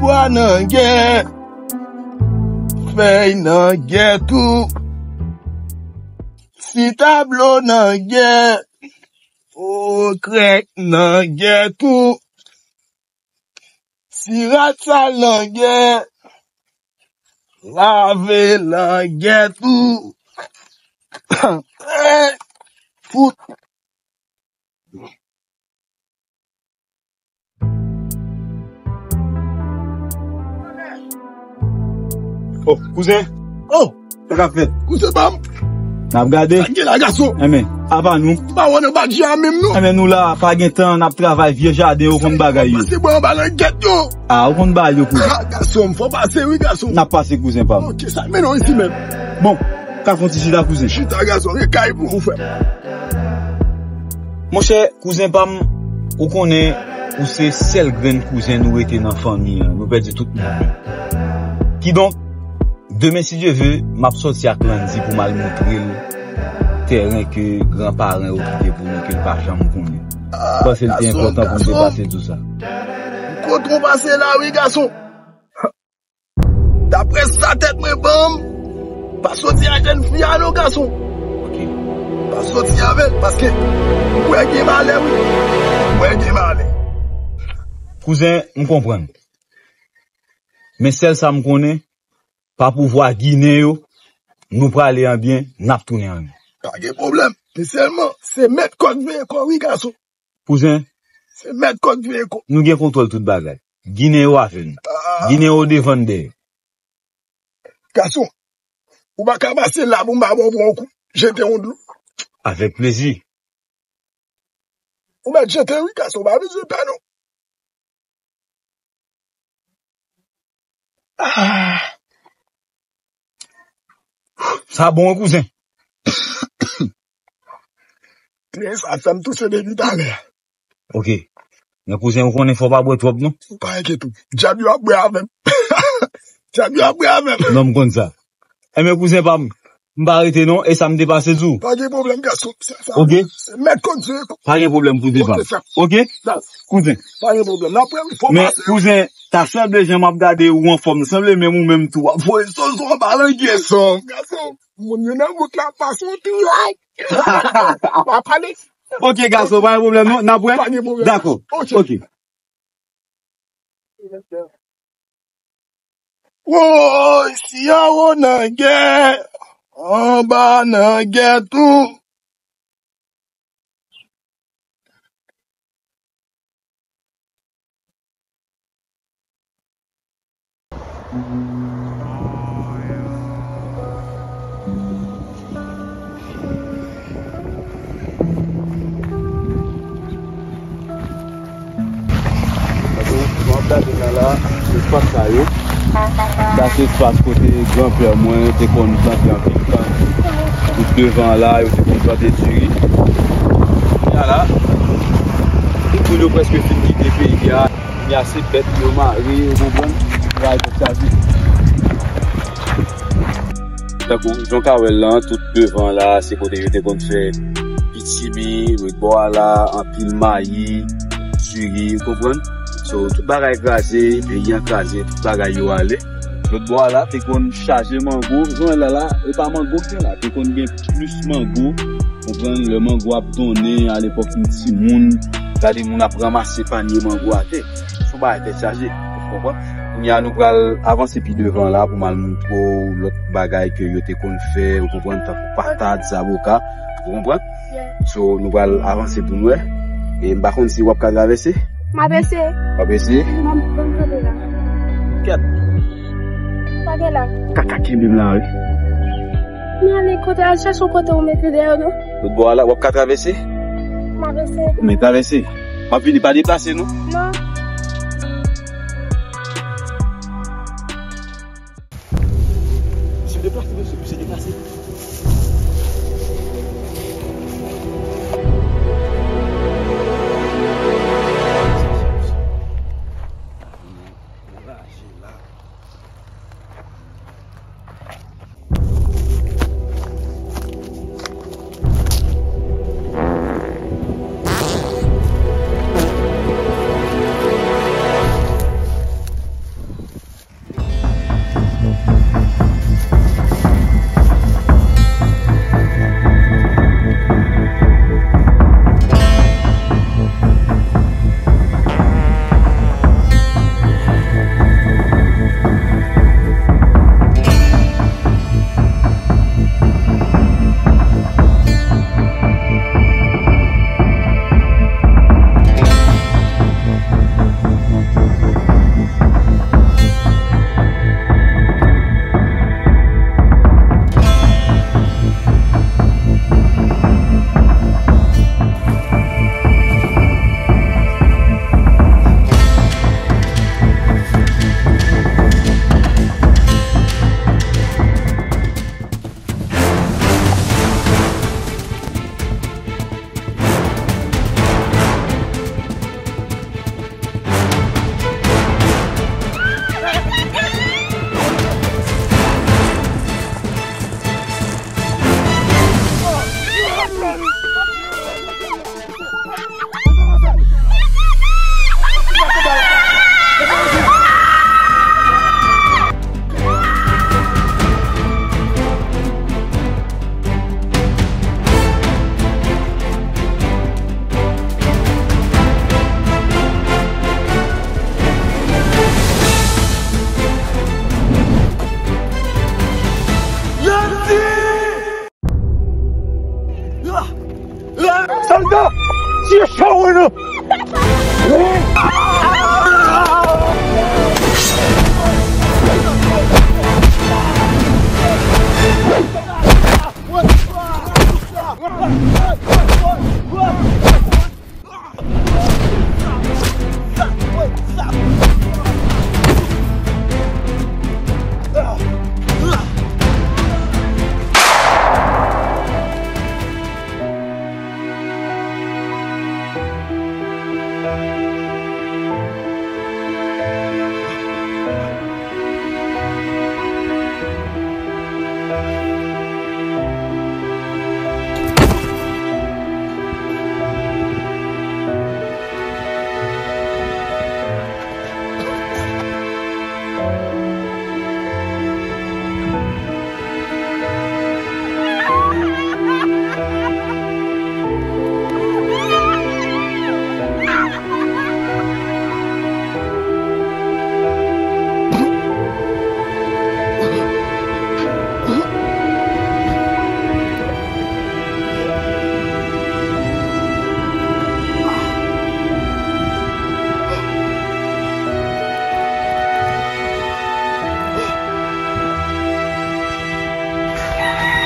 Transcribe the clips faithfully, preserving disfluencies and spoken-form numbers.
Bwa nan gè, fèy nan gè tou. Si tablo nan gè, o krèk nan gè tou. Si rad sal nan gè, lave nan gè tou. Fout. Oh, kouzen. Oh! Sa k ap fèt? Kouzen pa m. N ap gade. Sa k gen la, gason? Enben, apa nou? M pa wè nan badji a menm, non. Enben, nou la, pa gen tan, n ap travay, vye jaden, ou konn bagay yo. Pase bò anba langèt yo. Ah, ou konn bagay yo, kouzen. Ah, gason, fò pase, wi, gason. N ap pase, kouzen pa m. Ok, sa mennen w isi menm. Bon, ka fè yon ti chita, kouzen. Chita, gason, gen kay pou ou fè. Monchè, kouzen pa m, ou konnen, ou se sèl grenn kouzen nou rete nan fanmi an. Nou pèdi tout moun. Kidonk, demen, si Dye ve, m ap sòti ak Landy pou m al montre l tèren ke granparan yo kite pou nou, ke l pa janm konnen. M panse l te enpòtan pou m te pase di w sa. Kote w pase la, wi, gason? Daprè sa tèt mwen ban m, pa soti ak jèn fi a non, gason. Ok. Pa soti avè l, paske m kwè gen malè, wi. M kwè gen malè. Kouzen, m konprann. Men sèl sa m konnen, pa pouvwa Ginen yo, nou prale an byen, n ap tounen an byen. Pa gen pwoblèm. Men sèlman, se mèt kòk veye kò, wi, gason. Kouzen. Se mèt kòk veye kò. Nou gen kontwòl tout bagay. Ginen yo avè n. Ah. Ginen yo devan n dèyè. Gason, ou pa ka pase la pou m pa ba w pran yon kou. Jete yon dlo. Avèk plezi. Ou mèt jete, wi, gason, ou pa bezwen pè, non. Ah. Sa bon, wi, kouzen. Tren sa fè m touse depi talè. Ok. Men kouzen, ou konnen fò w pa bwè twòp, non? Ou pa enkyete w. Dyab yo ap bwè avè m. Dyab yo ap bwè avè m. Non, m konn sa. Enben, kouzen pa m, m pa rete non, e sa m te pase di w. Pa gen pwoblèm, gason. Sa, sa, ok. Se mèt kòk veye kò. Pa gen pwoblèm, kouzen pa m. Ok, sa. Ok? Kouzen. Pa gen pwoblèm. N ap pran enfòmasyon. Men, kouzen, ta sanble jan m ap gade ou anfòm, sanble menm ou menm tou w ap voye soso anba langèt. Gason, gason. Moun yo nan wout la ap pase yon tiray. W ap pale. Ok, gason, pa gen pwoblèm non, n ap wè. Pa gen pwoblèm. Dakò. Ok. Ok. Woy, si anwo nan gè, anba nan gè tou. Jan w ap gade nan la, espas sa yo, sa se espas kote granpè mwen te konn plante anpil kann. Tout devan la, yo te konn plante diri. Kounye a la, tout moun yo prèske fin kite peyi a. Kounye a se bèt yo mare, ou konprann? Travay tèt chaje. Tankou jan w ka wè l lan, tout devan la, se kote yo te konn fè pitimi, lòt bò a la, anpil mayi, diri, ou konprann? So, tout bagay kraze, peyi an kraze, tout bagay yo ale. Lòt bò a la, te konn chaje mango, jan w wè l la la, e pa mango k gen la, te konn gen plis mango, konprann? Lè mango ap donnen, alepòk m timoun, gade moun ap ranmase panye mango atè. Se yon bagay tèt chaje, ou konprann? Kounye a, nou pral avanse pi devan la pou m al montre w lòt bagay ke yo te konn fè, ou konprann, tankou patad, zaboka, ou konprann? So, nou pral avanse pou n wè. E m pa konn si w ap ka travèse. M ap eseye. W ap eseye? M ap, m ap kanpe la. Kèt. Pa gen la. Kaka kenbe m la, wi. M ale kote, al chèche yon kote ou mete dèyè w, non? Lòt bò a la, w ap ka travèse? M ap eseye. Men travèse. M ap vini, pa deplase, non? Non. Misye deplase, mesye, misye deplase.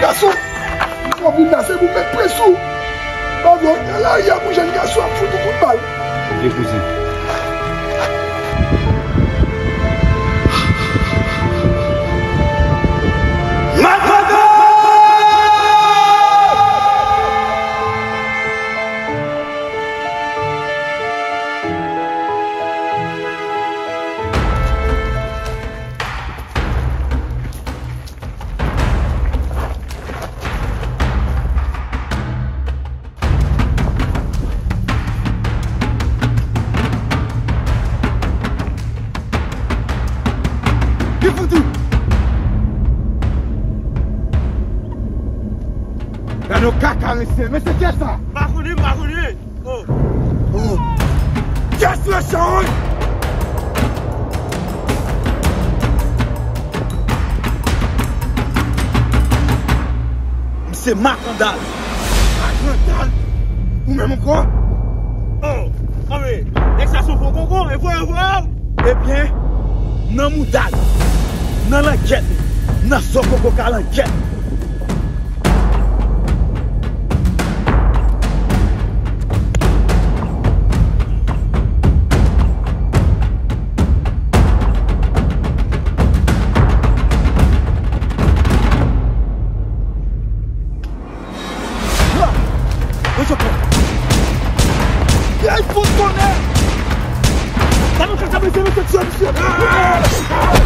Gason, m ap vin la, se pou m met pwen sou ou. Pa vle w nan lari a pou jèn gason ap fout ou kout bal. Vye kouzen. Malfektè! Li fouti! Gade yon kaka, mesye. Mesye, kiyès sa? M pa konnen, m pa konnen. Oh. Oh. Kiyès mechan, wi? M se Makandal. Makandal? Ou menm ankò? Oh, anben, nèg sa se yon gwo koko, e vre, e vre. Ebyen, nan mouda l, nan langèt li, nan zòkoko ka langèt. Ay, fout tonnè! Gade yon kaka, mesye, mesye, tchè, mesye!